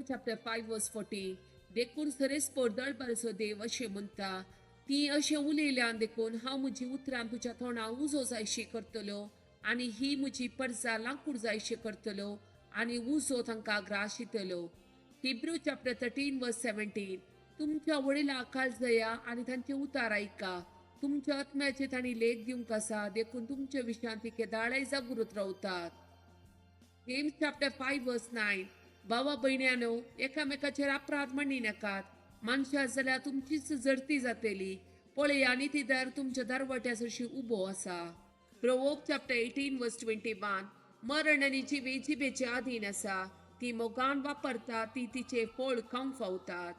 Chapter 5 verse 14. देखून सरेस्पोर दळबारचो देव अशें म्हणटा, ती अशें उलयल्यान देखून हांव म्हजी उतरां तुज्या तोंडा उजो जायशी करतलो आनी ही म्हजी परजा लांकूड जायशी करतलो आनी उजो तांकां ग्राशितलो. Hebrew chapter 13 verse 17. तुमच्या वडिलां काळजया आनी तांचे उतार आयका. तुमच्या आत्म्याचे तांणी लेख दिवंक आसा, देखून तुमच्या विशयांत ती केदाळाय जागृत रावतात. James chapter 5 verse 9. भावा भयण्यानो, एकामेकाचेर अपराध म्हणी नाकात. मनशां जाल्यार तुमचीच जडती जातली. पळया, ती दार तुमच्या दरवट्या सरशी उबो आसा. Proverb chapter 18 verse 21. मरण आनी जिवी जिबेचे अधीन आसा, ती मोगान वापरता ती तिचे फळ खावंक फावतात.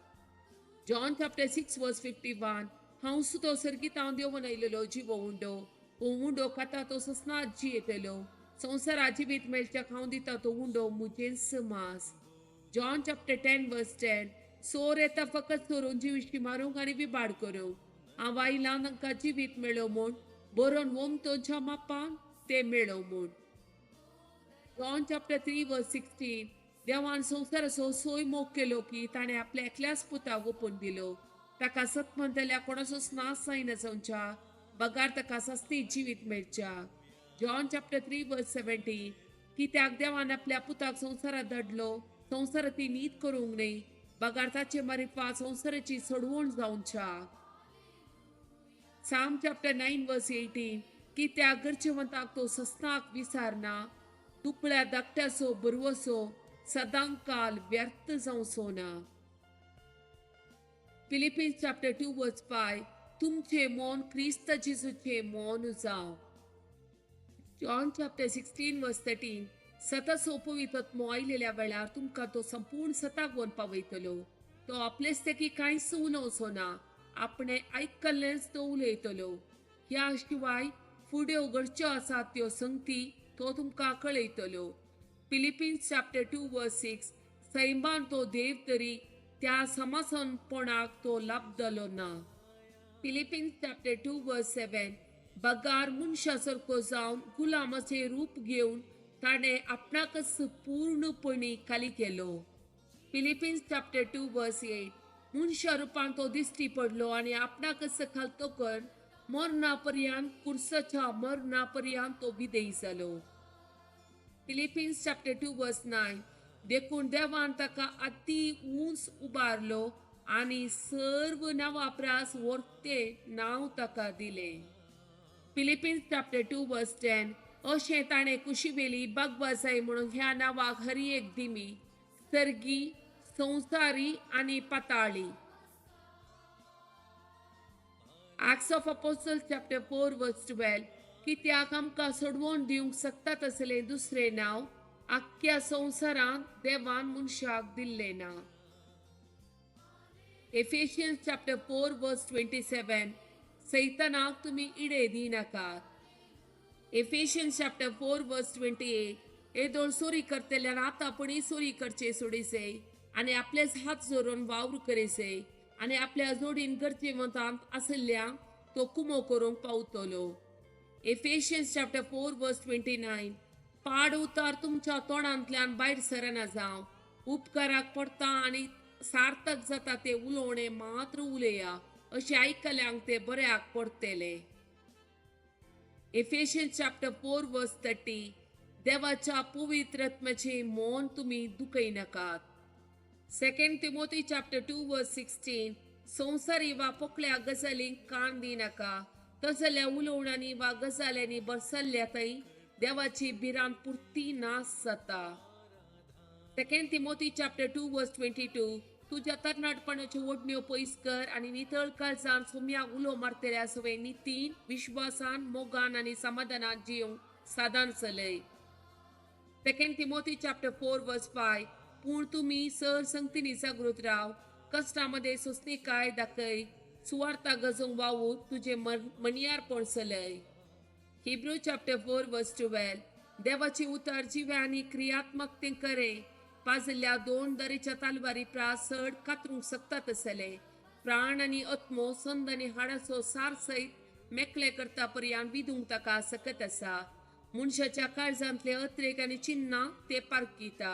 John chapter 6 verse 51. हांव सुद्दां सर्गितां देंवन आयलेलो जिवो उंडो, हो उंडो खाता तो ससनात जियेतलो. संवसारा जिवीत मेळच्याक हांव दिता तो उंडो मुजेंच मास. John chapter 10 verse 10. चोर येता फकत चोरून जिविशी मारूंक आनी विबाड करूंक. हांव आयलां तांकां जिवीत मेळो म्हूण, बरोवन वोमतोच्या मापान ते मेळो म्हूण. John chapter 3 verse 16. देवान संवसाराचो सोय मोग केलो की ताणें आपल्या एकल्याच पुताक ओपून दिलो. ताका सत म्हणटल्या कोणाचोच नाश जायना जावच्या, बगार ताका सस्ती जिवीत मेळच्या. John chapter 3 verse 17. कित्याक देवान आपल्या पुताक संवसारात धाडलो, संवसारात ती नीत करूंक न्हय, बगार ताचे मारिफात संवसाराची सोडवण जावच्या. Psalm chapter 9 verse 18. कित्याक गरजेवंताक तो सस्नाक विसारना, दुपळ्या धाकट्याचो बरवसो सदांकाल व्यर्थ जावचो ना. फिलिपिन्स चॅप्टर 2 वर्स 5. तुमचे मन क्रिस्त जेजूचे मन जावं. जॉन चॅप्टर 16 वर्स 13. सताचो पवित्र आयलेल्या वेळार तुमकां तो संपूर्ण सताक व्हरून पावयतलो. तो आपलेच तेकी कांयच उलोवचो ना, आपणे आयकल्लेंच तो उलयतलो. ह्या शिवाय फुडें घडच्यो आसात त्यो संगती तो तुमकां कळयतलो. फिलिपिन्स चॅप्टर 2 वर्स 6. सैमान तो देव तरी त्या समासनपणाक तो लाभदलो ना. फिलिपिन्स चॅप्टर 2 वर्स 7. बगार मनशा सारको जावन गुलामाचें रूप घेवन ताणें आपणाकच पूर्णपणी खाली केलो. फिलिपिन्स चॅप्टर 2 वर्स 8. मनशा रुपान तो दिश्टी पडलो आनी आपणाकच खालतो कर मरणा पर्यंत, कुर्साच्या मरणा पर्यंत तो विदेयी जालो. फिलिपिन्स चॅप्टर 2 वर्स 9. देखून देवान ताका अती उंच उबारलो आनी सर्व नांवा प्रास वर्ते नांव ताका दिलें. फिलिपिन्स चॅप्टर 2 वर्स 10. अशें ताणें कुशीवेली बागवा जाय म्हणून ह्या नांवाक हर एक दिमी, सर्गी, संवसारी आनी पाताळी. Acts of Apostle chapter 4 verse 12. कित्याक आमकां सोडवून दिवंक शकता तसलें दुसरें नांव आख्ख्या संवसारांत देवान मनशाक दिल्लें ना. एफेशियन्स चॅप्टर 4 वर्स 27. सैतानाक तुमी इडे दिनाकात. एफेशियन्स चॅप्टर 4 वर्स 28. येदोळ चोरी करतल्यान आतां पणी चोरी करचे सोडीसे आनी आपलेच हात जोरून वावर करीसे आनी आपल्या जोडीन गरजेवंतांत आशिल्ल्या तो कुमो करूंक पावतलो. एफेशियन्स चॅप्टर 4 वर्स 29. पाड उतार तुमच्या तोंडांतल्यान भायर सरना जावं, उपकाराक पडटा आनी सार्थक जाता ते उलोवणें मात्र उलया, अशें आयकल्यांक ते बऱ्याक पडटले. एफेशियन्स चॅप्टर 4 वर्स 30. देवाच्या पवित्र आत्म्याचें मन तुमी दुखयनाकात. सेकंड तिमोती चॅप्टर 2 वर्स 16. संवसारी वा पोकळ्या गजालींक कान दिनाका, तसल्या उलोवण्यांनी वा गजाल्यांनी बरसल्ल्या थंय देवाची भिरांत पुरती नाश जाता. सेकंड तिमोती चॅप्टर 2 वर्स 22. तुज्या तरणाटपणाच्यो ओडण्यो पयस कर आनी नितळ काळजान सोम्याक उलो मारतल्या सवय नितीन, विश्वासान, मोगान आनी समाधानान जिवंक सादान चलय. सेकंड तिमोती चॅप्टर 4 वर्स 5. पूण तुमी सर संगतींनी जागृत राव, कश्टां सोंसणीकाय दाखय, सुवार्ता गजोवंक वावूर तुजें मनियारपण चलय. हिब्रू चॅप्टर 4 वर्स 12. देवाची उतर जिवे आनी क्रियात्मक तें करे, पाजल्ल्या दोन दरेच्या तलवारी प्रास चड कातरूंक शकता तसले प्राण आनी आत्मो, संद आनी हाडाचो सार सयत मेकळे करता पर्यंत विदूंक ताका सकत आसा. मनशाच्या काळजांतले अत्रेक आनी चिन्नां ते पारखिता.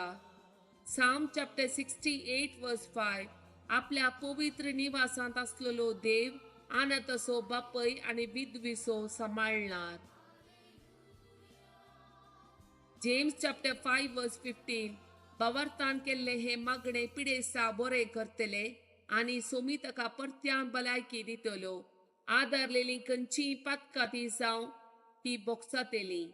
Psalm chapter 68 verse 5. आपल्या पवित्र निवासांत आसलेलो देव अनाथाचो बापय आनी विधवीचो सांबाळणार. James chapter 5 verse 15. भावार्थान केल्ले हे मागणे पिडेस्ता बरें करतले आनी सोमी ताका परत्यान भलायकी दितलो. आदारलेली खंयचीय पातकां ती जावं ती भोगसातली.